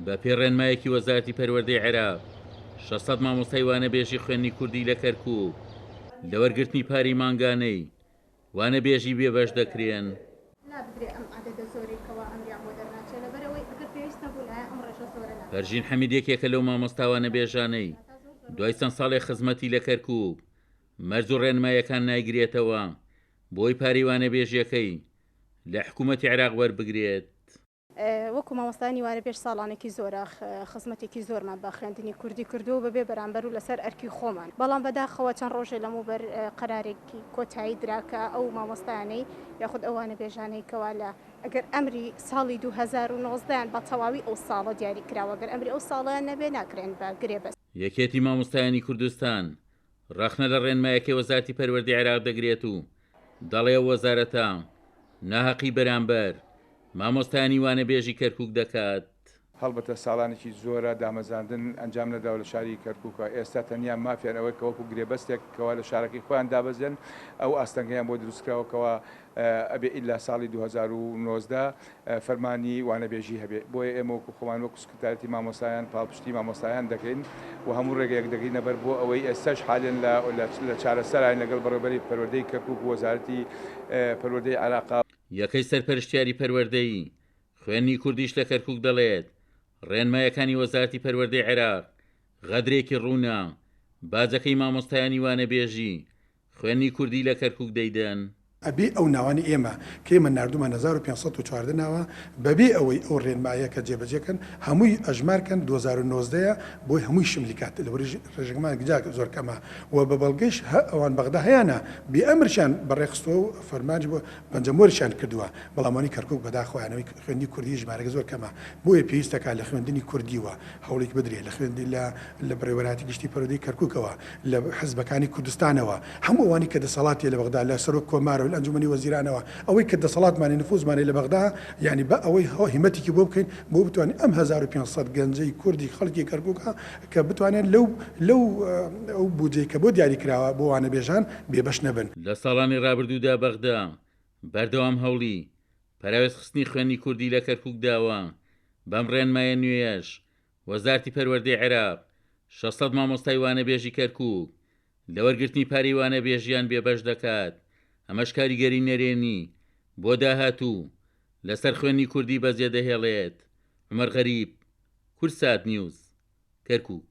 بەپێی ڕێنمایەکی وەزارەتی پەروەردەی عێراق، 600 مامۆستای وانەبێژی خوێندنی کوردی لە کەرکووک لە وەرگرتنی پارەی مانگانەی وانەبێژی بێبەش دەکرێن. پەرژین حەمید یەکێکە لەو مامۆستا وانەبێژانەی دوای چەند ساڵێک خزمەتی لە کەرکووک، مەرج و ڕێنمایەکان نایگرێتەوە بۆی پارەی وانەبێژیەکەی لە حکوومەتی عێراق وەربگرێت. وەکو مامۆستایانی وانەبێژ ساڵانێکی زۆرە خزمەتێکی زۆرمان بە خوێندنی کوردی کردووە و بەبێ بەرامبەر و لەسەر ئەرکی خۆمان، بەڵام بەداخەوە چەند ڕۆژێ لەمەوبەر قەرارێکی کۆتایی درا کە ئەو مامۆستایانەی یاخود ئەو وانەبێژانەی کەوا لە ئەگەر ئەمری ساڵی 2019 یان بە تەواوی ئەو ساڵە دیاری کراوە گەر ئەمری ئەو ساڵەیان نەبێ ناکرێن بە گرێبەست. یەکێتی مامۆستایانی کوردستان ڕەخنە لە ڕێنمایەکەی وەزارەتی پەروەردەی عێراق دەگرێت و دەڵێ ئەو وەزارەتە ناهەقی بەرامبەر مامۆستایانی وانەبێژی کەرکوک دەکات. هەڵبەتە ساڵانێکی زۆرە دامەزراندن ئەنجام نەدراوە لە شاری کەرکوک ئێستا تەنیا مافیان ئەوەیە کە وەکو گرێبەستێک کەوا لە شارەکەی خۆیان دابەزێن ئەو ئاستەنگەیان بۆ دروستکراوە کەوا ئەبێ ئیلا ساڵی 2019 فەرمانی وانەبێژی هەبێ بۆیە ئێمە وەکو خۆمان وەکو سکرتارێتی مامۆستایان پاڵپشتی مامۆستایان دەکەین و هەموو ڕێگەیەک دەگرینە بەر بۆ ئەوەی ئێستاش حالێن لە لە چارەسەراین لەگەڵ بەڕێوەبەری پەروەردەی کەرکوک و وەزارەتی پەروەردەی عێراق. یەکەی سەرپەرشتیاری پەروەردەیی خوێندنی کوردیش لە کەرکوک دەڵێت، ڕێنمایەکانی وەزارەتی پەروەردەی عێراق غەدرێکی ڕوونە، باجەکەی مامۆستایانی وانەبێژی خوێندنی کوردی لە کەرکوک دەیدەن. ئەبێ ئەو ناوانەی ئێمە کە ئێمە ناردوومان 1514 ناوە بەبێ ئەوەی ئەو ڕێنمایە کە جێبەجێ کەن هەمووی ئەژمار کەن 2019 ە بۆی هەمووی شملی کات لەبەر ڕێژەکەمان جا زۆر کەمە و بە بەڵگەیش هە ئەوان بەغدا هەیانە بێ ئەمرشیان بەڕێ خستووە و فەرمانیش بۆ پەنجەمۆریشیان کردووە بەڵام ئەوانی کەرکوک بەداخەوە یانەوەی خوێندنی کوردی ژمارەکە زۆر کەمە بۆیە پێویستە کا لە خوێندنی کوردیوە هەوڵیک بدرێ لە خوێندنی لە لە بەڕێوەبەرایەتی گشتی پەروەردەی کەرکوکەوە لە حزبەکانی کوردستانەوە هەموو ئەوانەی کە دەسەڵاتی لە بەغدا لە سەرۆک کۆمارەوە لە ئەنجومەنی وەزیرانەوە ئەوەی کە دەسەڵاتمانی نفوزمانی لە بەغدا یانی با ئەوەی هیمەتێکی بۆ بکەین بۆ بتوانین ئەم 1500 گەنجەی کوردی خەڵکی کەرکوکە کە بتوانێت لەو لەو ئەو بودجەی کە بۆ دیاری کراوە بۆ وانەبێژان بێبەش نەبن. لە ساڵانی ڕابردوودا بەغدا بەردەوام هەوڵی پەراوێزخستنی خوێندنی کوردی لە کەرکوک داوە، بەم ڕێنمایە نوێیەش وەزارەتی پەروەردەی عێراق 600 مامۆستای وانەبێژی کەرکوک لە وەرگرتنی پارەی وانەبێژیان بێبەش دەکات، ئەمەش کاریگەری نەرێنی بۆ داهاتوو لەسەر خوێندنی کوردی بەجێدەهێڵێت. عومەر غەریب، کوردسات نیوز، کەرکوک.